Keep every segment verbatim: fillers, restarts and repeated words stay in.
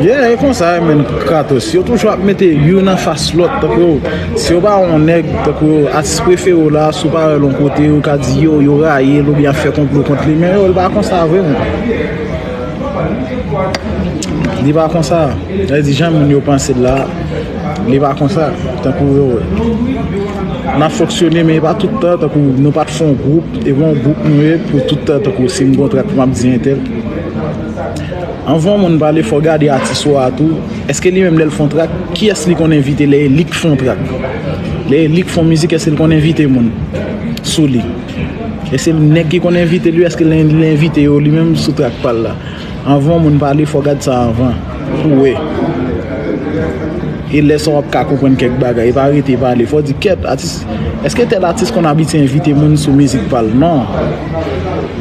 Yeah, e konsa, menm Kratos. Yo toujou ap mete youn anfas lòt, tankou si yo pa yon nèg, tankou atis prefere w la, si w pa wè l yon kote, yo ka di yo, yo rayi l oubyen ap fè konplo kont li, men yo, li pa konsa vre, menm. Li pa konsa. Sa vle di, jan moun yo panse l la, li pa konsa. Tankou yo, n ap fonksyone, men e pa tout tan, tankou nou pa t fè yon gwoup, e pa yon gwoup nou ye pou tout tan, tankou si m gen yon trak pou m ap di entèl. Anvan moun pale, fò gade atis ou a tou. Èske li menm lè l fè yon trak, kiyès li konn envite lè e li k fè yon trak? Lè e li k fè yon mizik, èske l konn envite moun sou li? E se nèg ki konn envite li, èske l, l envite yo li menm sou trak pa l la? Anvan moun pale, fò gad sa anvan pou wè. E lè sa w ap ka konprann kèk bagay. E pa rete pale. Fò w di, kèt, atis, èske tèl atis konn abitye envite moun sou mizik pa l? Non.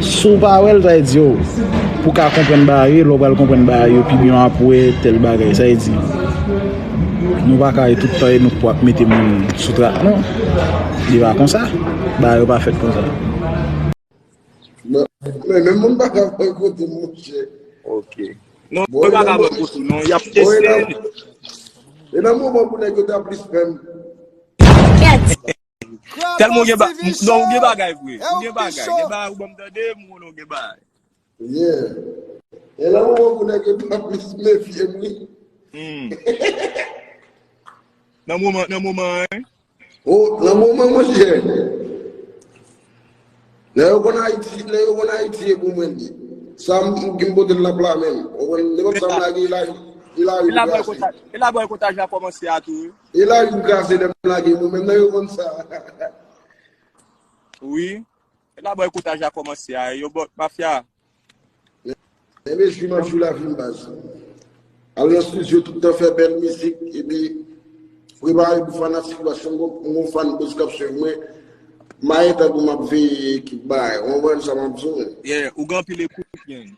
Si w pa wè l, sa vle di, oh, pou w ka konprann bagay yo, lè w pral konprann bagay yo pi byen, w ap wè tèl bagay. Sa vle di, nou pa ka ye tout tan e nou pou ap mete moun sou trak, non. Li pa konsa. Bagay yo pa fèt konsa. Men menm moun pa ka boykote, monchè. Ok. Non, yo pa ka boykote, non. Y ap teste. E nan moman pou nèg yo ta plis menm. Tèlman ou gen bagay, non, ou gen bagay vre. Ou gen bagay. Gen bagay ou ban m tande, m konnen ou gen bagay. Yeah. E nan moman pou nèg yo ta plis mefye m, wi. Nan moman, nan moman, hein? Oh, nan moman, monchè. Lè yo konn Ayiti, lè yo konn Ayiti e pou mwen li. Sa m ki m pote l nan pla menm. Ou konn nenpòt sa m lage, e la, e la, e la boykotaj la kòmanse a tou, wi. E la, m kraze lè m lage, mwen menm nan yo konn sa. Wi. E la boykotaj la kòmanse a, yo bòt mafya. Ebyen, jwi m ap jwi lavi m, baz. Al nan estidyo tout tan, fè bèl mizik, epi prepare pou fanatik, paske m gon fan buzz k ap swiv mwen. M a etan pou m ap veye ekip bagay. Ou konprann sa m ap di w? Yeah, ou gen anpil ekipman.